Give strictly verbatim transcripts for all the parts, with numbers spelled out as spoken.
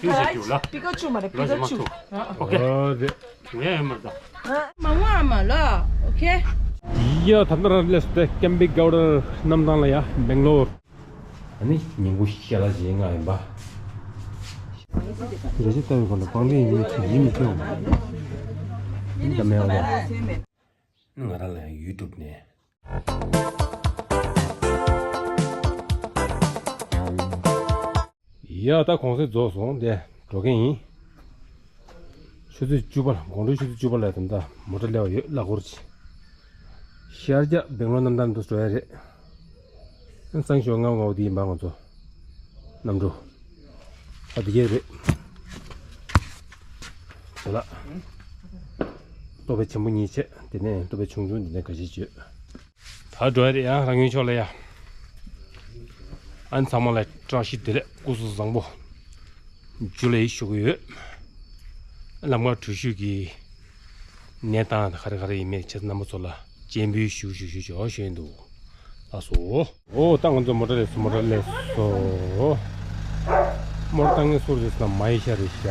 ཁ་ར་པི་ཀ་ཅུ་མ་རེད། པི་ཀ་ཅུ། ཨོ་རེད། ངས་མ་རེད། མ་ཝ་མ་ལ། ཨོ་ཁེ། ཡ་ད་ལྟ་རང་སླེབས་སོང་སྟེ་ཀེམ་པིང་གྲོང་རྡལ་གནམ་ཐང་ལ་ཡ། སྦེང་ལོར། ཨ་ནི་ཉིན་གུང་ཞལ་ལག་བཞེས་ང་ཡིན་པ། རེ་ཞིག་ལྟ་བའི་སྒང་ལ་པང་གདན་ཡིན་མི་ཡིན་མི་ཤེས་འོང་། ཡིན་དང་མེད་འོང་། ང་རང་ལ་ཡང་ཡུ་ཊུབ་ནས། ཡ་ད་གུང་སེང་རྫོགས་སོང་། དེ་འགྲོ་མཁན་ཡིན། ཆུ་ཚོད་བཅུ་པ་ལ། དགོང་དྲོའི་ཆུ་ཚོད་བཅུ་པ་ལ་ད་ལྟ་མོ་ཊ་སླེབས་པ་ཡོད། གླ་འཁོར་གྱི། ཤར་རྒྱག་སྦེང་ལོར་གནམ་ཐང་དུ་འགྲོ་ཡ་རེད། གསང་ཞོགས་ངའོ་ངའོ་འདི་ཡིན་པ། ང་ཚོ་གནམ་གྲུ། ཨ་འདི་གས་རེད། དེ་ལ་ལྟོ་ཕད་ཆེན་པོ་གཉིས་བྱས། དེ་ནས་ལྟོ་ཕད་ཆུང་ཆུང་འདི་ནས་འགའ་ཤས་བྱས། ད་འགྲོ་ཡ་རེད་ཡ། རང་ཡུལ་ཕྱོགས་ལ་ཡ། ཨ་ནི་ཚང་མ་ལ་བཀྲ་ཤིས་བདེ་ལེགས། སྐུ་གཟུགས་བཟང་པོ། ཇུ་ལེ་ཞུ་གི་ཡོད། ལམ་ཁ་འགྲུལ་བཞུད་ཀྱི་གནས་སྟངས་ག་རེ་ག་རེ་ཡིན་མིན་ཁྱེད་རྣམ་པ་ཚོ་ལ་སྤྱན་འབུལ་ཞུ་ཞུ་ཞུ་ཞུ་ཞུ་ཡིན་འདུག་ལགས་སོ། ཨོ་ད་ང་ཚོ་མོ་ཊ་སླེབས་སོང་། མོ་ཊ་སླེབས་སོང་། མོ་ཊ་བཏང་མཁན་སུ་རེད་ཟེར་ན་མ་ཡི་ཤ་རེད་ཤག་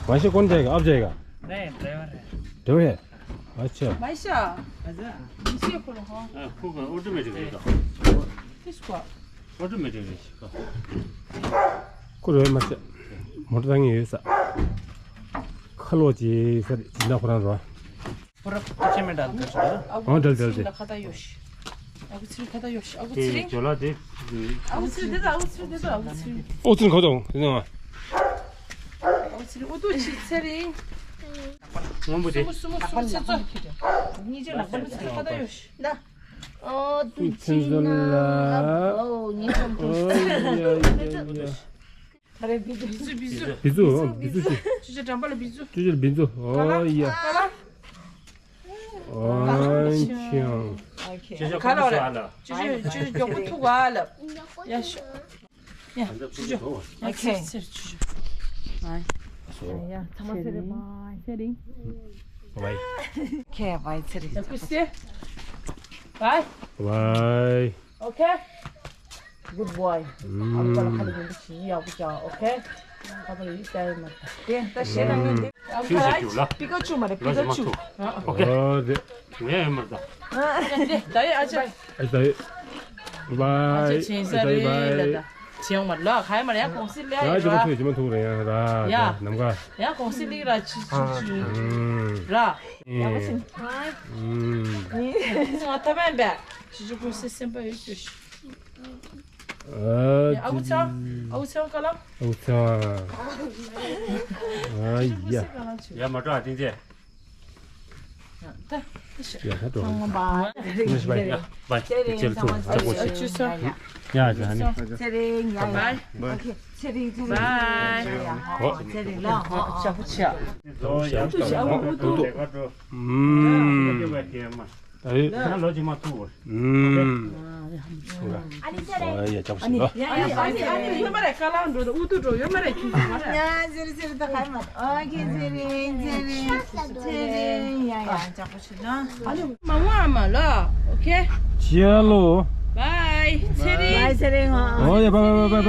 མ་ཡི་ཤ་ཀོན་ཇའེ་ག་ཨབ་ཇའེ་ག नहीं, ड्राइवर है। ड्राइवर है? अच्छा। भाई साहब, नीचे खोलो, हाँ। हाँ, खोल कर ऑटोमेटिक रहेगा। किसको? ऑटोमेटिक रहेगा। ཁོ་རོལ་མ་ཆད། མོ་ཊ་བཏང་མཁན་ཡོད་ས། ཁ་ལོ་ཅི་ས་རེད། ཇི་འདྲ་ཁོ་རང་རོ། पूरा पीछे में डाल कर चलो। हाँ, डाल, डाल दे। खाता योश। अब सिर खाता योश। अब सिर। चला दे। अब सिर दे दो, अब सिर दे दो, अब सिर। ཨོ་ཙི་ཁོ་དང་དེ་ནང་། अब सिर वो तो चीज से रे। སྔོན་པོ་དེ། སུ་མོ་སུ་མོ་སུ་མོ་སེ་ཙོ། ཉི་ཅེ་ལག་པ་ནི་ཁ་ད་ཡོ་ཤི། ད། ཨོ་དུ་ཕྱིན་ན། ཨོ་ཉི་ཅེ་དུ། ཨོ་ཡ་ཡ་ཡ། ཨ་རེ་བི་ཛུ་བི་ཛུ་བི་ཛུ། བི་ཛུ་བི་ཛུ་ཅུ་ཅུ་འགྲམ་པ་ལ་བི་ཛུ། ཅུ་ཅུ་བི་ཛུ། ཨོ་ཡ། ཨོ་ཅང་། ཅུ་ཅུ་ག་ལ་རེ། ཅུ་ཅུ་ཅུ་ཅུ་མགྱོགས་པོ་ཐུག་ག་ལ། ཡ་ཤོ། ཡ། ཆུ་ཆུ། ཨོ་ཁེ། ཚེ་རིང་ཚེ་རིང་ཆུ་ཆུ། ཡ། ཚང་མ་ཚེ་རིང་། ཚེ་རིང་། བའི། ཁེ་བའི་ཚེ་རིང་། ཡ་ཀུ་སེ། བའི། བའི། ཨོ་ཁེ། Good boy། ཨ་ཁ་ལ་ཁ་ལ་ཡོང་གི་ཡག་པོ་ཅག་ཨོ་ཁེ། ཁ་པར་ཡིག་ལྟ་ཡོད་མ་རེད། དེ་ད་ཞེ་ན་ངན་དེ། ཨ་ཁ་ལ་པི་ཀ་ཅུ་མ་རེད། པི་ཀ་ཅུ། ཨོ་ཁེ། ཨོ་རེད། ངས་ཡོད་མ་རེད། ད་ཡོད་ཨ་ཅག་ཨ་ད་ཡོད། བའི། ཨ་ཅག་ཆེན་ས་རེད་ལ་ད། ཆེན་མ་ལ་ཁ་ཡ་མ་རེད། ཡ་གོང་སི་ལེ་ཡ་ཡ་ཇི་མ་ཐུག་ཇི་མ་ཐུག་རེད་ཡ་ར། ཡ་ནམ་ག་ཡ་གོང་སི་ལེ་ར་ཆི་ཆི་ཆི་ར། ཨ་ང་ཐ་མ་བས་ཆི་ཆི་གོང་སི་སེམས་པ་ཡོད་ཅོ་ཤི། ཨ་ཨ་ཚ་ཨ་ཚ་ཀ་ལ། ཨ་ཚ། ཨ་ཡ། ཡ་མ་འགྲོ་ཨ་ཏིང་ཙེ། ཡ་ཧ་འགྲོ། ཚང་མ་བའི། ཚེ་རིང་ཚང་མ་ཚེ་རིང་ཡ་ཡ་ནི། ཚེ་རིང་ཡ་ཡ། ཨོ་ཁེ་ཚེ་རིང་ཚེ་རིང་ཡ་ཡ། ཨོ་ཚེ་རིང་ལ་ཨོ་ཅག་པོ་ཆེ། ཨུ་ཏུ་ཨུ་ཏུ། ཨུམ། ཨེ། ཁྱེད་རང་ལོ་ཅིག་མ་ཐུག་པར། ཨུམ། ཨ་ཡ་ཅག་པོ་ཞིག་ལ། ཡ་ཡ་ཨ་ནི་ཨ་ནི་ཡོད་མ་རེད། ཀ་ལ་འགྲོ་དུ་ཨུ་ཏུ་འགྲོ་ཡོད་མ་རེད། ཁྱེད་ཚོ་མ་རེད། ཡ་ཟེར་ཟེར་ད་ག་མ། ཨོ་ཁེ་ཚེ་རིང་ཚེ་རིང་ཚེ་རིང་ཡ་ཡ་ཅག་པོ་ཞིག་ལ། ཨ་ནི་མ་ངུ་ཨ་མ་ལ། ཨོ་ཁེ། ཅི་ཡ་ལོ། བའི། ཚེ་རིང་། བའི་ཚེ་རིང་ཨ། ཨོ་ཡ་བའི་བའི་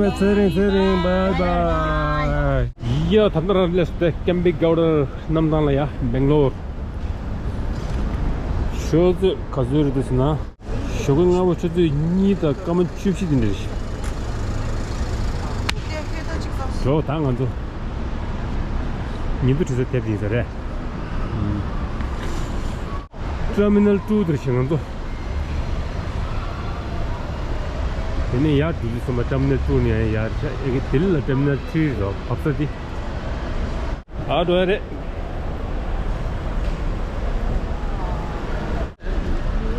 བའི་ཚེ་རིང་ཚེ་རིང་བའི་བའི། ཡ་ད་ལྟ་རང་སླེབས་སོང་སྟེ་ཀེམ་པིང་གྲོང་རྡལ་གནམ་ཐང་ལ་ཡ། སྦེང་ལོར། ཆུ་ཚོད་ག་ཚོད་རེད་འདུག་ཟེར་ན། ཞོགས་ཀས་སྔ་པོ་ཆུ་ཚོད་གཉིས་དང་སྐར་མ་བཅུ་བཞི་དེ་འདྲ་རེད། འགྲོ་ད་ང་ཚོ་ཉིན་ཐོ་བྲིས་ས་དེབ་དེ་ཡིན་ས་རེད། ཊར་མི་ནལ་ཊུ་དེར་ཕྱིན་ང་ཚོ། དེ་ནས་ཡར་འགྲོ་དུས་ཙམ་པ་ཊར་མི་ནལ་ཊུ་ནས་ཡར་ཆ་ཨེ་གི་དེ་ལ་ཊར་མི་ནལ་ཐྲི་རེད། བབས་ས་དེ། ཨ་འགྲོ་ཡ་རེད།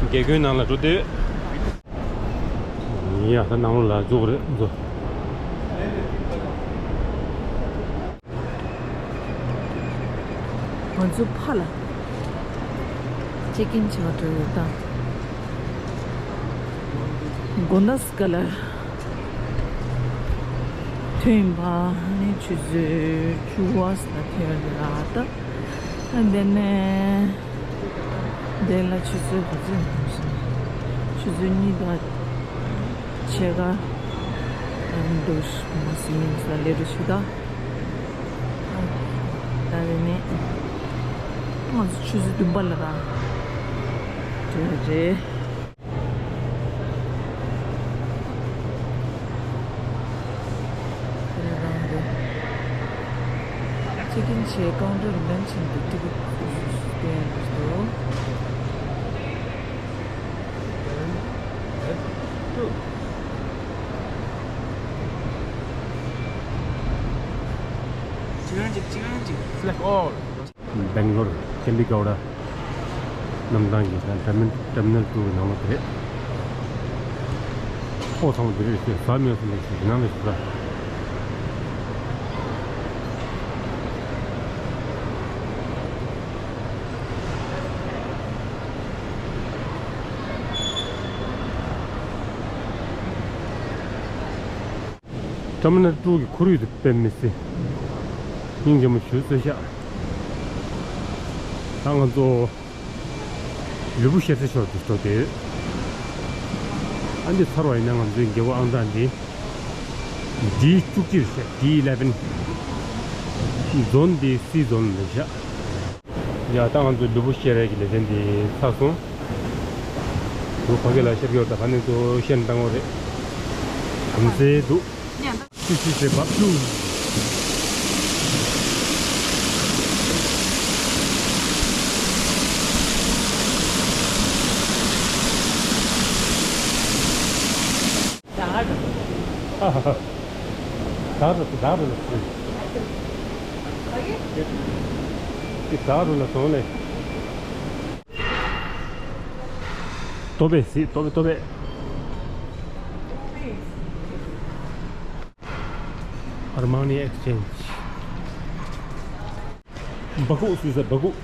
རྒྱ་ཁྱོན་ནང་ལ་འགྲོ་དུས། ཡ་ད་ནང་ལོགས་ལ་འཛུལ་རེད་འཛུལ། ང་ཚོ་ཕ་ལ་ཅེག་ཨིན་བྱེད་པར་འགྲོ་ཡོད་ད། དགོང་དག་སྐབས་ལ་ཐོན་པ་ནི་ཆུ་ཚོད་བཅུ་པ་ལ་ཐོན་ར་ད། དེ་ནས་དེ་ལ་ཆུ་ཚོད་ག་ཚོད་འདུག་ཟེར་ན། ཆུ་ཚོད་གཉིས་དང་ཕྱེད་ཀ། ཨ་འདུག་མ་སེ་ཡིན་ས་ལེ་རུ་ཞུ་ད། ད་རེ་ནས་ང་ཚོ་ཆུ་ཚོད་བདུན་པ་ལ་ར་འགྲོ་རེད། དེ་རང་རེད། ཅི་ཀིན་ཆེ་ཀའུན་ཊར་ལེན་ཆེན་དུ་ཏི་ཀེ་ཊི་སྟོན་འདུག་ཅི་གང་ཅིག་ཅི་གང་ཅིག Select all. སྦེང་ལོར་ཀེམ་པི་ག་ཝ་ཌ་གནམ་ཐང་གི་ཊར་མི་ཊར་མི་ནལ་ཊུ་གི་ནང་ལོགས་དེ་རེད། ཨོ་ཚང་མ་དེ་རེད་ཟེར། ཟ་མི་ཡོང་སོང་ལེ་ཟེར། ནང་ལ་ཞུ་ད། ཊར་མི་ནལ་ཊུ་གི་ཁོར་ཡུག་དེ་དཔེ་མི་སྲིད་སྙིང་རྗེ་མོ་ཞེ་པོ་ཅིག་ཤག་ད་ང་ཚོ་ལུས་པོ་གཤེར་ས་ཤོར་དུ་འགྲོ་དེ། ཨ་འདི་ཚར་བ་ཡིན་ན་ང་ཚོའི་རྒྱལ་པོ་ཨང་རྟགས་འདི། ཌི་བཅུ་གཅིག་རེད་ཤག་ཌི་ཨི་ལེ་ཝེན། ཛོན་འདི་སི་ཛོན་རེད་ཤག་ཡ་ད་ང་ཚོ་ལུས་པོ་གཤེར་ཡས་ཀྱི་ལེ་ཚན་འདི་ཚར་སོང་། འདུག་ཕ་གི་ལ་ཤར་གྱི་ཡོད། ད་ག་ནས་ཚོ་ཤར་བཏང་བ་རེད། གམ་སེ་འདུག་ཤི་ཤི་ཟེར་བབ་ཤུ། ད་རུ་ད་རུ་ལ་སུ། ད་རུ་ལ་སོང་ལེ། ཏོ་པེ་སི་ཏོ་པེ་ཏོ་པེ། Armani Exchange. བ་ཁུག་སུས་ཟ་བ་ཁུག་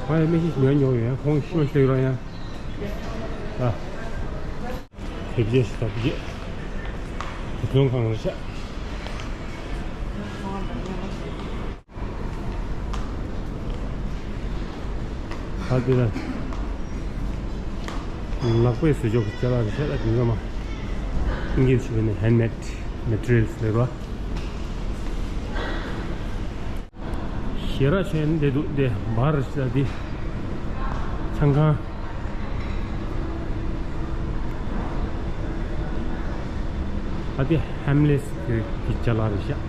ང་ཡང་མི་ཤི་ཉོ་ཉོ་ཡོད། ཁོང་ཤི་མ་ཤི་ཡོད་ར་ཡང་། ཨ། དེབ་རྒྱས་ཤི་ད་དེབ་རྒྱས། དེ་ཚོང་ཁང་རེད་ཤག་ད་དེ་ལ་ལག་པས་བཟོས་ཆོག་གི་ཅ་ལག་རེད་ཤག་ད་དེ་ཚང་མ་ཨིན་སྐད་ཞུ་བ་ནི་ཧེན་མེད་མེ་ཊི་རི་ཡལ་ཟེར་བ། ཞེ་དྲག་ཆེན་འདི་འདུག་འདི་བར་ཟེར་འདི་ཆང་ཁང་། ཨ་དེ་ཧེམ་ལེ་སི་གི་ཅ་ལག་རེད་ཤག་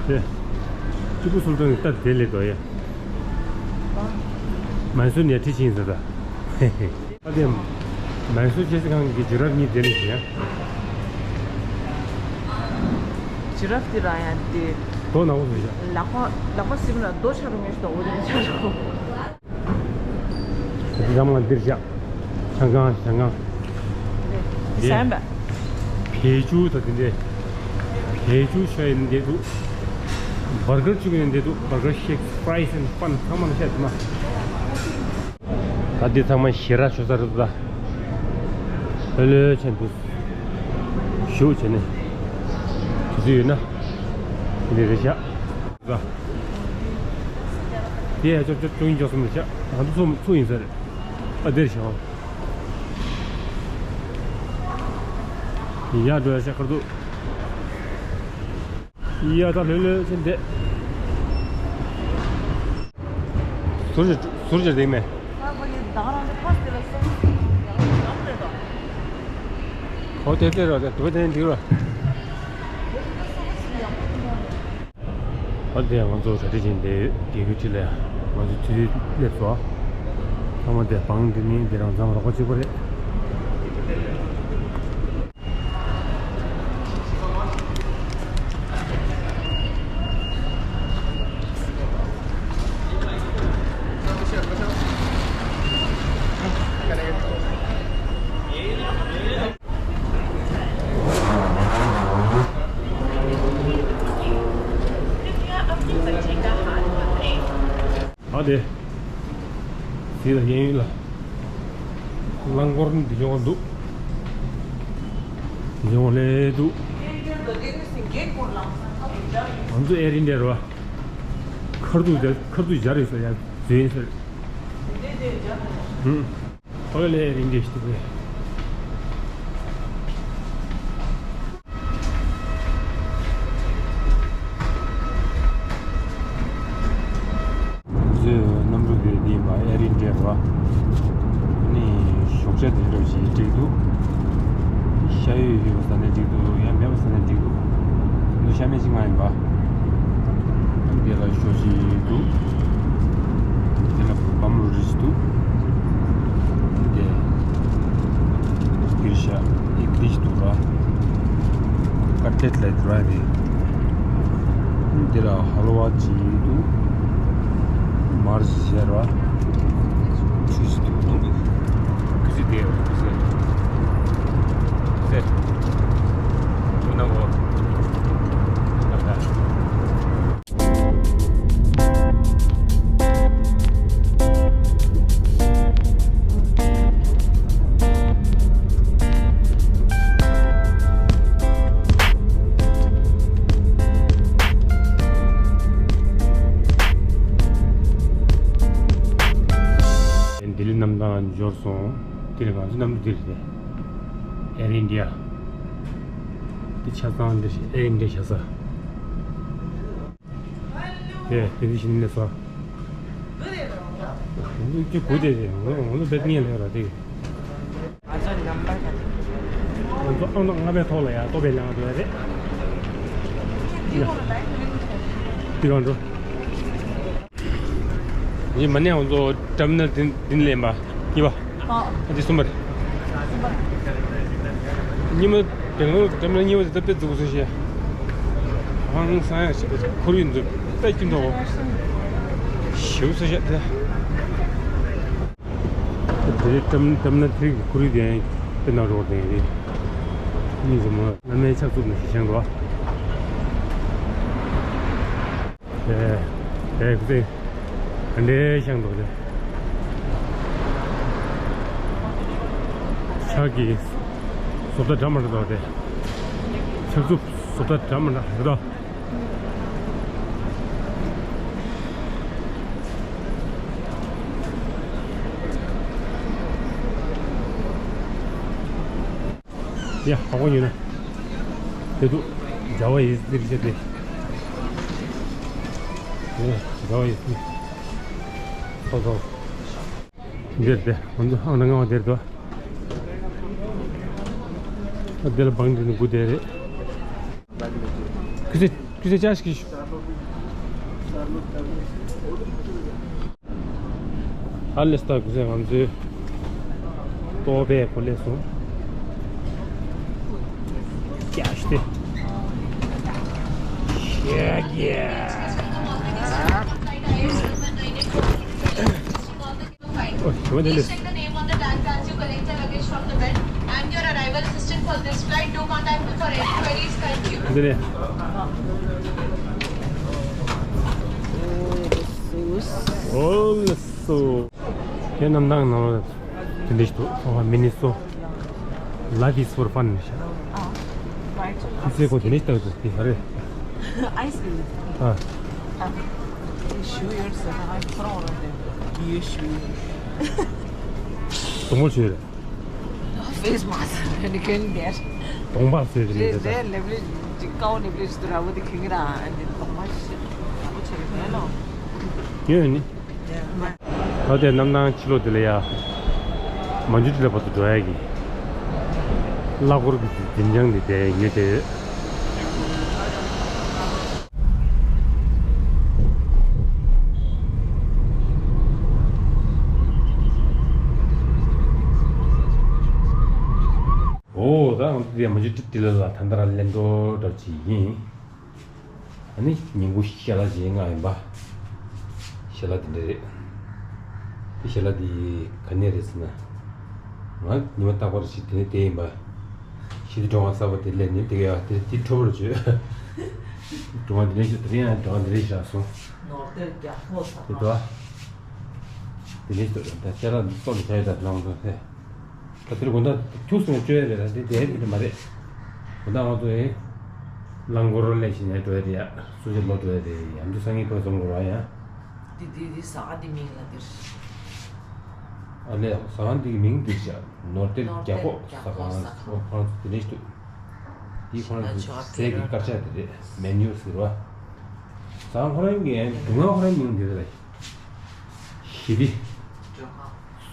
དེ་ཊི་པུ་སུལ་ཏཱན་གྱི་རྟ་དེ་ལས་དོ་ཡ། མའི་སུར་ནས་ཁྲིད་ཕྱིན་ཟེར་ད། ཨ་དེ། མའི་སུར་ཆེ་ས་ཁང་གི་ཇི་རབ་གཉིས་དེ་ལས་ཞེ། ཇི་རབ་དེ་རང་ཡང་དེ། རྡོ་ནག་པོ་བཟོས་ཤག་ལག་པ་ལག་པ་སིམ་ལ་རྡོ་ཆགས་རུ་མི་ཤི་དོ་འོ་དེ་ཆགས་རུ། དེ་ཚང་མ་འདིར་བཞག་ཆང་ཁང་ཆང་ཁང་། བཟའ་བ། བེ་ཅུ་དང་དེ་འདྲས། བེ་ཅུ་ཤ་ཡིན་འདི་འདུག་བར་གར་བཅུག་ཡིན་འདི་འདུག་བར་གར་ཤེག་ཕ་རའི་སི་ཨེན་ཌི་པན་ཚང་མ་ལ་བཤད་དུ་མ། ད་འདི་ཚང་མ་ཞེ་དྲག་ཆོ་ས་རེད་ད། ལྷོད་ལྷོད་བྱས་འདུག་བཞུགས་བྱས་ནས། དུས་ཚོད་ཡོད་ན། དེ་འདྲས་རེད་ཤག་ད། དེ་ཡང་ཅོག་ཅོག་ཅོག་ཡིན་ཅོག་གསུམ་རེད་ཤག་ང་ཚོ་ཚུར་ཚུར་ཡིན་ས་རེད། ཨ་དེར་ཤག་ཡར་འགྲོ་ཡ་ཤག་ཁར་འདུག་ཡ་ད་ལྷོད་ལྷོད་ཕྱིན་བསྡད། ཟུར་ཅིག་ཟུར་ཅིག་འདེགས་མེད། ཨོ་དེ་དེ་ར་དེ་དེ་དེ་འདི་ར། ཨོ་དེ་ང་ཚོ་གྲ་སྒྲིག་བྱས་བསྡད་ཡོད། རྒྱལ་ཁབ་ཅིག་ལ་ང་ཚོ་དུས་སླེབས་སོང་། ཚང་མ་དེ་བང་འདི་ནི་འདི་རང་ཚང་མ་རོགས་པ་གཅིག་པ་རེད། ཨ་དེ། དེ་ལ་གཡས་གཡོན་ལ། རླངས་འཁོར་འདི་ཡོང་འདུག་ཡོང་ལེ་འདུག་ང་ཚོ་ཨེར་ཨིན་ཌི་ཡ་རེད་བ། ཁ་ཐུག་དེ་ཁ་ཐུག་སྦྱར་ཡོད་ས་ཡ་འཛུལ་ཟེར། ཧུམ། ཨོ་ལེ་ཨེར་ཨིན་ཌི་ཡ་ཞིག་འདུག་གས། ཚོའི་གནམ་གྲུ་དེ་འདི་ཡིན་པ་ཨེར་ཨིན་ཌི་ཡ་རེད་བ། ཨ་ནི་ཞོགས་ཇ་དེ་འདྲ་ཞིག་སྒྲིག་འདུག་ཤ་ཡོད་ཡོད་པ་ཟ་ནས་འགྲིག་འདུག་ཡང་མེད་པ་ཟ་ནས་འགྲིག་འདུག་འདི་ཤ་མེད་ཅིག་མ་ཡིན་པ། འདི་ལ་ཞོ་ཞིག་འདུག་འདི་ལ་བམ་རོ་རིས་འདུག་འདི་གིར་ཤ་ཨིག་འདི་ཞིག་འདུག་ར། ཀ་ཏེད་ལ་འགྲོ་ཡ་རེད། འདི་ལ་ཧ་ལོ་བ་ཅིག་འདུག་མར་ཟེར་བ། ཆུ་ཞིག་འདུག་ཀུ་ཤུ་དེ་ཡོད་ཀུ་ཤུ། ཟེར། ཀུན་ན་གོ། ལབ་ད། ལྡི་ལི་གནམ་ཐང་འབྱོར་སོང་། དེ་ལ་ང་ཚོ་གནམ་གྲུ་འདི་རེད། ཨེར་ཨིན་ཌི་ཡ། འདི་ཆ་ཚང་འདི་ཨེར་ཨིན་ཌི་ཡ་ཆ་ཚང་། དེ་དེ་འདི་བཞིན་ལས་སོ། འདི་ཅི་གུ་དེ་རེད། ང་ཚོ་ང་ཚོ་བེད་ངེས་ལས་ར་དེ། ང་ཚོ་ཨང་རྟགས་ལྔ་པའི་ཐོག་ལ་ཡང་ལྟོ་བའི་ལས་ང་དུ་ཡ་རེད། འདི་གང་འགྲོ། ཡིན་མ་ནས་ང་ཚོ་ཊར་མི་ནལ་འདི་འདི་ནས་ལེན་པ་གཉིས་པ། ཨ། ཨ་འདི་གསུམ་པ་རེད། གཉིས་པ་དེ་ནང་ཊར་མི་ནལ་གཉིས་པ་དེ་ད་དཔེ་འཛུགས་སུ་བཤད། ཧང་སང་ཡ་ཞིག་ཁོར་ཡུག་འཛུགས་དཔེ་སྐྱིད་མདོག་ཞེའུ་སུ་བཤད་དེ། དེ་ཊར་མི་ཊར་མི་ནལ་ཐི་རི་གི་ཁོར་ཡུག་དེ་དཔེ་ནང་རོགས་དེ་རེད། གཉིས་སུ་མ་བླ་མའི་ཕྱག་མཛུབ་ནས་ཤིང་བྱང་འགྲོ། ཨེ། ཨེ་ཁུ་ཚེ། ག་འདྲའི་ཤང་འདུག་རེད། ཕྱག་གིས་བཟོ་ལྟ་འདྲ་མི་འདྲ་འདུག་རེད། ཕྱག་མཛུབ་བཟོ་ལྟ་འདྲ་མི་འདྲ་རེད་དོ། ཡ། ཧ་གོ་ཉོས་ན། དེ་དུ། Java is the reason. ཡ། Java is the. ཧོ་ཧོ། འདིར་དེ། ང་ཚོ་ཨང་རང་ངང་འདིར་དུ། འདིར་བང་འདི་ནི་དགུ་དེ་རེད། ཁུ་ཚེ། ཁུ་ཚེ་ཅག་ཤིག་ཤུ། ཨ་ལེ་སྟ་ཁུ་ཚེ་ང་ཚོའི་ལྟོ་ཕད་གོ་ལེ་སོང་། ཀྱ་ཤི་ཏེ། ཡ་ཡ། ཨོ། ཞུ་བ་འདི་འདྲ། Please check the name on the tag tags you collect the luggage from the belt and your arrival assistant for this flight. Do contact me for any queries. Thank you. འདི་ནས། ཨོ་ལེ་སོ། དེ་གནམ་ཐང་ནང་ལ་དེ་འདྲ་ཞིག་འདུག་ཨོ། མི་ནི་སོ། Life is for fun. ཨ། ཁྱི་ཚེ་ཁོ་དེ་ནས་ལྟ་འདུག་དེ་ག་རེད། Ice cream. ཨ། ཨ། ཞུ་ཡོད་ཟེར་ན་ཨ་ཁོ་རང་རང་དེ་ཡོད་ཞུ་ཡོད། གདོང་པ་ཞུ་རེད། Face mask. And you can get. གདོང་པ་ཟེར་རེད། རེད་རེད། ལེབ་ལེབ་ཅིག་ཀའོ་ལེབ་ལེབ་ཞིག་ཏུ་ར་བོ་དེ་ཁེངས་ར་ཨ་ནི་གདོང་པ་ཞིག་ར་བོ་ཆེ་རེད་ལོ། ཡོད་ནི། ད་ལྟའི་གནམ་ཐང་ཕྱི་ལོགས་དེ་ལ་ཡ། མ་འཇུ་ཊི་ལ་བར་དུ་འགྲོ་ཡ་གི། གླ་འཁོར་གྱི་འཛིན་བྱང་དེ་དེ་ཉོས་ཏེ་ཡོད། ཨོ། ད་ང་ཚོ་དེ་མ་འཇུ་ཊི་ལ་ལ་ད་ལྟ་ར་ལེན་འགྲོ་འདྲ་ཅིག་ཡིན། ཨ་ནི་ཉིན་གུང་ཞལ་ལག་ཅིག་མངགས་ཡིན་པ། ཞལ་ལག་དེ་འདྲ་རེད། དེ་ཞལ་ལག་དེ་ག་ནས་རེད་ཟེར་ན། ང་ཉི་མ་རྟག་པར་ཞིག་དེ་ནས་བསྡད་ཡིན་པ། ཞི་བདེ་སྒྲོལ་མ་གསར་པ་དེ་སླེབས་ནས་དེ་ག་ཡ་དེ་དེ་འཕྲོ་བར་བྱོས། སྒྲོལ་མ་དེ་ནས་ཞུ་དེ་རིང་ཡང་སྒྲོལ་མ་དེ་རིང་ཞག་སོང་། ནོར་དེར་རྒྱ་ཕོ་ས་དེ་དོ། དེ་ནས་ཞུ་ད་ཁྱེད་རང་སོགས་ལ་བྱ་ཡོད་ད་ལོང་དོ་ཧེ། ད་དེར་དགོང་དག་ཁྱུག་སོང་བཅོས་རེད་ད་དེ་དེ་དེ་མ་རེད། ད་ང་ཚོ་ཡིན། རླངས་འཁོར་སླེབས་ཕྱིན་ནས་འགྲོ་ཡ་རེད་ཡ། སུ་ཇི་ལོ་འགྲོ་ཡ་རེད་ཡ། འདི་སང་ཉིན་ཕར་ཚུར་འགྲོ་ར་ཡ། འདི་འདི་འདི་ཟ་ཁང་འདི་མིང་ལ་འདིར། ཨ་ལས་ཟ་ཁང་འདི་གི་མིང་འདིར་བཞག་ནོར་ཏེར་རྒྱ་ཁོག་ཟ་ཁང་། ཁོ་རང་ཚོ་དེ་འདྲ་ཞིག་འདུག་འདི་ཁོ་རང་ཚོ་ཟས་ཀྱི་དཀར་ཆག་དེ་རེད། མེ་ནིའུ་ཟེར་བ། ཟ་ཁང་ཁོ་རང་གི་སྒྲུང་ཁང་ཁོ་རང་མིང་འདི་རེད། ཞི་བདེ་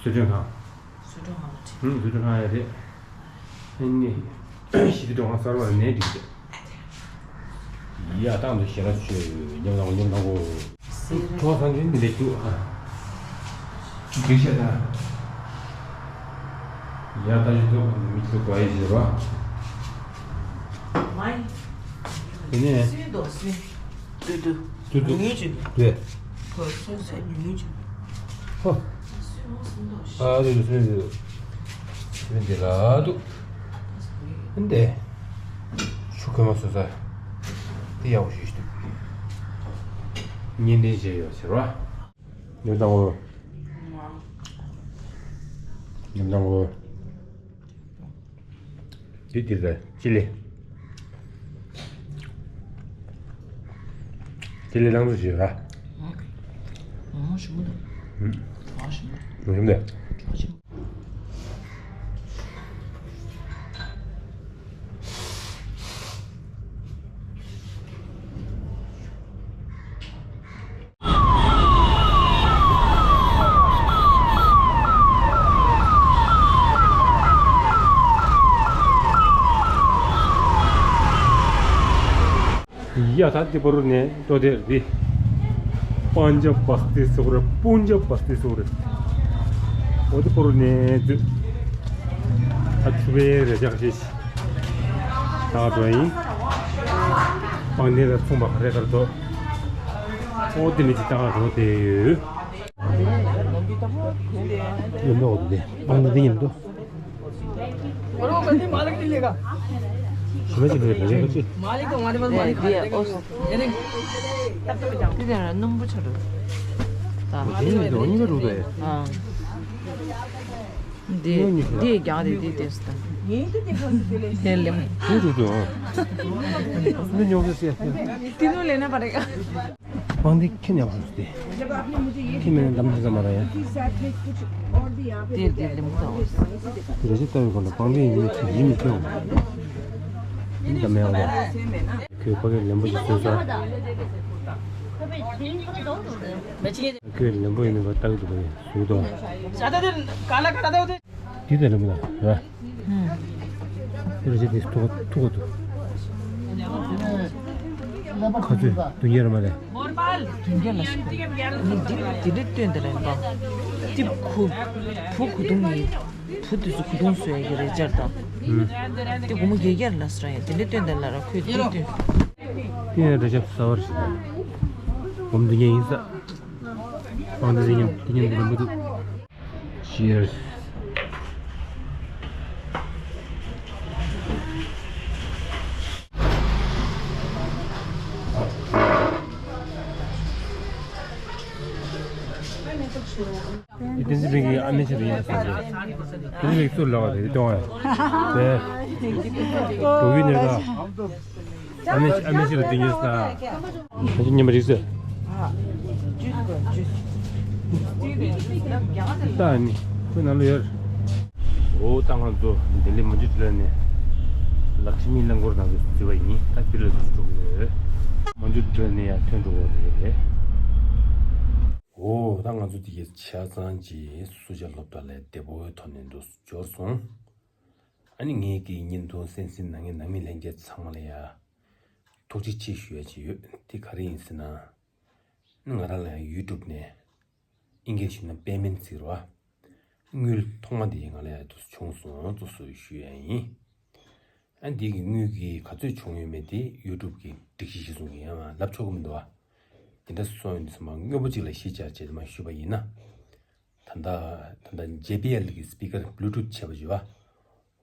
གསོལ་མགྲོན་ཁང་། གསོལ་མགྲོན་ཁང་ལ་ཁྲིད། ཧུམ། གསོལ་མགྲོན་ཁང་ཡ་རེད། ཨ་ནི་ཞི་བདེ་སྒྲུང་ཁང་གསར་པ་ལ་ནས་འགྲིག་རེད། ཡ་ཏང་དུ་ཞེ་དྲག་ཆོས་ཉམས་དང་ཉམས་དང་གོ། ཁྲོ་སང་གིན་མི་ལས་ཀྱུ་ཨ། འགྲིག་ཤ་ད། ཡ་ད་ཞི་དུ་མི་ཆུ་གོ་ཡི་ཞེས་རོ། མ་ཡི། དེ་ནས། སུན་དོ་སུན། ཏུ་ཏུ། ཏུ་ཏུ། ཉུང་ཉུང་ཅིག་ཏུ། ཁོ་སུན་ཟ་ཉུང་ཉུང་ཅིག་ཧོ། ཨ་ཏུ་ཏུ་སུན་ཏུ། སུན་ཏེ་ལ་ཏུ། ཨན་ཏེ། ཆུ་ཁོལ་མ་སོ་ས། དེ་ཡག་པོ་ཞུ་ཞུ་ཏུ། གཉེན་འཕྲིན་བྱས་ཡོད་ཟེར་བ། ཉོ་དང་འོ། ཉོ་དང་འོ། དེ་དེ་ལ་ཅི་ལེ། ཅི་ལེ་ལང་ཚོ་ཞིག་ར། ཨང་ཞུ་མོ་དང་། ཨང་ཞུ་མོ། ཞུ་མོ་དང་། ཞུ་མོ། ཡ་ད་འདི་པ་རུ་ནས་ཏོ་དེར་འདི། པན་ཇབ་བ་སྟི་སོག་རེ་པུན་ཇབ་བ་སྟི་སོག་རེ། འོ་འདི་པ་རུ་ནས་འདི། ཨ་ཆུ་བེ་རེ་ཇག་ཞེས། ད་འགྲོ་ཡིན། པང་གདན་ལ་ཚོང་པ་ག་རེ་གར་འགྲོ། ཨོ་དེ་མི་ཅི་ད་འགྲོ་དེ་ཡོད། ཡོད་མེད་འོ་དེ་པང་གདན་དེ་ཉམས་འགྲོ། ཞི་མ་ཅི་ཕེ་ཕེ་ཕེ་ཅི། དེ་དེ་ར་སྣུམ་པོ་ཆ་རུ། ད། དེ་ནི་དེ་གཉིས་ཀ་རུ་བས། ཨ། འདི་འདི་རྒྱག་དེ་འདི་དེ་སྟ། དེ་ལེམ། དེ་རུ་དུ་ཨ། སུ་ཉོ་གི་སེ། དེ་ནུ་ལེ་ན་པ་རེ་ག། པང་འདི་ཁྱེད་ཉག་ཧུ་སྟེ། ཁྱེད་མེད་ན་འདམ་ཧུ་ས་མ་ར་ཡ། དེ་དེ་ལེམ་ཏོ། རེ་ཅི་ལྟ་བའི་སྐོར་ལ་པང་འདི་ཡིན་མི་ཁྱེད་ཡིན་མི་ཁྱེད་འོང་། འདམ་ཡང་བ། ཁོས་ཕ་གི་ལེམ་པོ་ཞིག་བཟོས་ས། ཁོས་ལེམ་པོ་ཡིན་པ་ལྟ་གི་འདུག་པ་ཡིན་བཟོས་དོ། འདི་ལྟ་ལེམ་པོ་ལ་ར། ཧུམ། ཁོས་རེ་ཅི་དེ་ཐུག་ཐུག་འདུག་ཁ་ཚོད་དུ་ཉེར་མ་རེད། དུ་ཉེར་ལ་སོང་། འདི་འདི་འདྲ་སྟོན་དེ་ལེན་པ། འདི་ཁུ། བུ་ཁུ་དུང་ཡིན། བུ་དུ་སུ་ཁུ་དུང་སུ་ཡ་གི་རེ་ཅར་དང་། ཧུམ། འདི་བུ་མོ་རྒྱལ་རྒྱལ་ལ་སོང་ཡ་དེ་འདྲ་སྟོན་དེ་ལ་ར་ཁོས་འདི་སྟོན། དེ་ཡང་འདྲ་ཆགས་ས་བར་ཞིག་དང་། བུམ་འདི་ཉན་ཡིན་ས། པང་འདི་ཉན་འདི་ཉན་འདི་ཉན་མི་འདུག Cheers། ཨི་ཏན་ཙི་པིང་གི་ཨ་མའི་ཆེད་དུ་ཡིན་ཟེར་ཏེ། ཏན་ཙི་པིང་གི་ཚུར་ལོག་པ་དེ་གཏོང་བ། དེ། འགྲོ་གི་ནས་ད། ཨ་མའི་ཨ་མའི་ཆེད་དུ་དེ་ཉོས་ས། ཁྱེད་ཉན་པ་རིག་ཟེར། ད་ནི་ཁོའི་ནང་ལ་ཡོད། འོ་ད་ང་ཚོ་ལྡི་ལི་མོན་ཇུ་ཊོ་ལེ་ནས་ལག་ཤི་མི་རླངས་འཁོར་ནང་དུ་འཛུལ་བ་ཡིན། ད་འདི་ལ་འཛུལ་འགྲོ་གི་ཡོད། མོན་ཇུ་ཊོ་ལེ་ནས་ཡར་ཐོན་འགྲོ་གི་རེད། འོ་ད་ང་ཚོ་འདི་གའི་ཆ་ཚང་གི་སུ་ཇ་སློབ་གྲྭ་ལ་བདེ་པོའི་ཐོག་ནས་འདུག་འབྱོར་སོང་། ཨ་ནི་ངེད་ཀྱི་བརྙན་ཐུང་གསན་གཟིགས་གནང་མཁན་ནང་མི་ལྷན་རྒྱས་ཚང་མ་ལ་ཡ་ཐུགས་རྗེ་ཆེ་ཞུ་ཡ་ཅིག་ཡོད། དེ་ག་རེ་ཡིན་ཟེར་ན། ང་རང་ལ་ཡང་ཡུ་ཊུབ་ནས་ཨིན་སྐད་ཞུས་ན་པེ་མེན་ཊི་ཟེར་བ། དངུལ་ཐོག་མ་དེ་ང་ལ་ཡང་དུ་བྱུང་སོང་དུ་སུ་ཞུ་ཡ་ཡིན། ཨ་འདི་གི་དངུལ་གྱི་ག་ཚོད་བྱུང་ཡོད་མེད་དེ་ཡུ་ཊུབ་གི་སྒྲིག་གཞི་གཞིར་བཟུང་གི་ཡང་ལབ་ཆོག་གི་མི་འདུག་བ། དེ་འདྲ་སོང་ཡོད་དུས་ཙམ་པ་དངོས་པོ་གཅིག་ལ་གཞི་བཅག་བྱས་མ་ཞུས་པ་ཡིན་ན། ད་ལྟ་ད་ལྟ་ཇེ་བྷི་ཨེལ་གི་སི་པི་ཀར་བྷུ་ལུ་ཊུཐ་བྱས་པ་ཞུ་བ།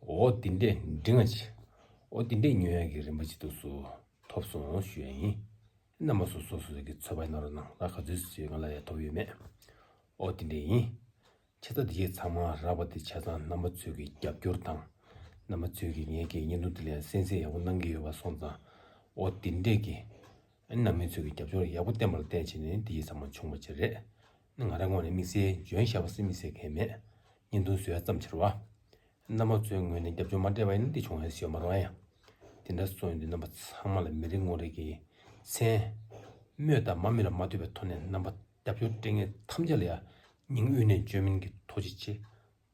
འོ་དེ་འདྲས་འབྲིང་ང་ཆེ། འོ་དེ་འདྲས་ཉོ་ཡག་གི་རིན་པ་ཅིག་ཏུ་སུ་ཐོབ་སོང་ཞུ་ཡ་ཡིན། རྣམ་པ་སོ་སོ་སོ་སོ་གི་ཚོད་དཔག་གནང་རོགས་གནང་། ལ་ག་ཚོད་ཚོད་ང་ལ་ཡ་ཐོབ་ཡོད་མེད། འོ་དེ་འདྲས་ཡིན། ཆེ་ཚ་དེ་གས་ཚང་མ་རག་པ་དེ་ཆ་ཚང་རྣམ་པ་ཚོས་ཀྱི་རྒྱབ་སྐྱོར་དང་། རྣམ་པ་ཚོས་ཀྱིས་ངེད་ཀྱི་བརྙན་ཐུང་དེ་ལ་ཡང་གསན་གཟིགས་ཡག་པོ་གནང་གི་ཡོད་པ་སོང་ཙང་། འོ་དེ་འདྲས་ཀྱི་ཨ་ནི་ནང་མི་ཚོས་ཀྱིས་རྒྱབ་སྐྱོར་ཡག་པོ་བསྟན་པ་ལ་བརྟེན་བྱས་ནས་འདི་ཡི་ཚང་མ་བྱུང་བ་ཅིག་རེད། ནི་ང་རང་ངོས་ནས་དམིགས་བསལ་འཇོན་ཤེས་པ་སེ་མི་སེ་གང་མེད། བརྙན་ཐུང་བཟོ་ཡ་ཙམ་ཕྱིར་བ། རྣམ་པ་ཚོའི་ངོས་ནས་རྒྱབ་སྐྱོར་མ་སྤྲད་པ་ཡིན་ན་འདི་བྱུང་ཡ་ཞིག་ཡོད་མ་རེད་བ་ཡང་། དེ་འདྲ་སོང་ཡོང་དུས་རྣམ་པ་ཚང་མ་ལ་མི་རེ་ངོ་རེ་གི་མཚན། སྨོས་དང་མ་སྨོས་ལ་མ་ལྟོས་པའི་ཐོག་ནས་རྣམ་པ་རྒྱབ་སྐྱོར་སྤྲད་མཁན་ཐམས་ཅད་ལ་ཡང་སྙིང་དབུས་ནས་བཅོས་མིན་གྱི་ཐུགས་རྗེ་ཆེ།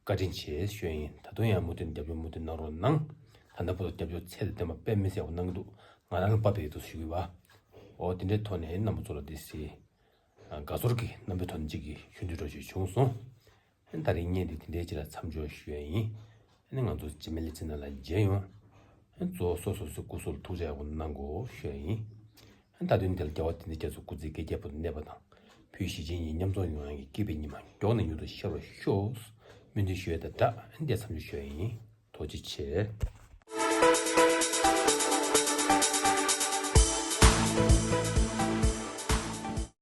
བཀའ་དྲིན་ཆེ་ཞུ་ཡ་ཡིན། ད་དུང་ཡང་མུ་མཐུད་རྒྱབ་སྐྱོར་མུ་མཐུད་གནང་རོགས་གནང་། ད་ལྟ་བར་དུ་རྒྱབ་སྐྱོར་ཚད་དང་ལྡན་པ་དཔེ་མི་སྲིད་པ་གནང་གི་འདུག་ང་རང་ལ་དཔའ་བོའི་ཐུགས་ཞུ་གི་བ། འོ་དེ་འདྲའི་ཐོག་ནས་རྣམ་པ་ཚོ་ལ་དེ་སྲིད། དགའ་ཚོར་གྱི་རྣམ་པའི་ཐོག་ནས་གཅིག་གི་ཞུ་འདོད་འདྲ་ཞིག་བྱུང་སོང་། ད་རིང་བརྙན་འདི་དེ་འདྲའི་ཅིག་ལ་མཚམས་འཇོག་ཞུ་ཡ་ཡིན། ང་ཚོ་རྗེས་མའི་ལེ་ཚན་ནང་ལ་མཇལ་ཡོང་། གཙོ་བོ་སོ་སོ་སོའི་སྐུ་གཟུགས་ལ་ཐུགས་རྗེ་ཡག་པོ་གནང་དགོས་ཞུ་ཡ་ཡིན། ད་དུང་འདི་ལ་རྒྱལ་བ་དེ་འདྲ་རྒྱ་མཚོ་སྐུ་ཚེ་བསྐལ་བརྒྱའི་བར་དུ་གནས་པ་དང་། བོད་གཞིས་བྱེས་གཉིས་མཉམ་འཛོམས་ཡོང་ཡག་གི་སྐྱིད་པའི་ཉི་མ་མགྱོགས་ནས་མྱུར་དུ་ཤར་བར་ཤོག་སྨོན་འདུན་ཞུ་ཡ་དང་སྦྲགས་འདི་མཚམས་འཇོག་ཞུ་ཡ་ཡིན། ཐུགས་རྗེ་ཆེ།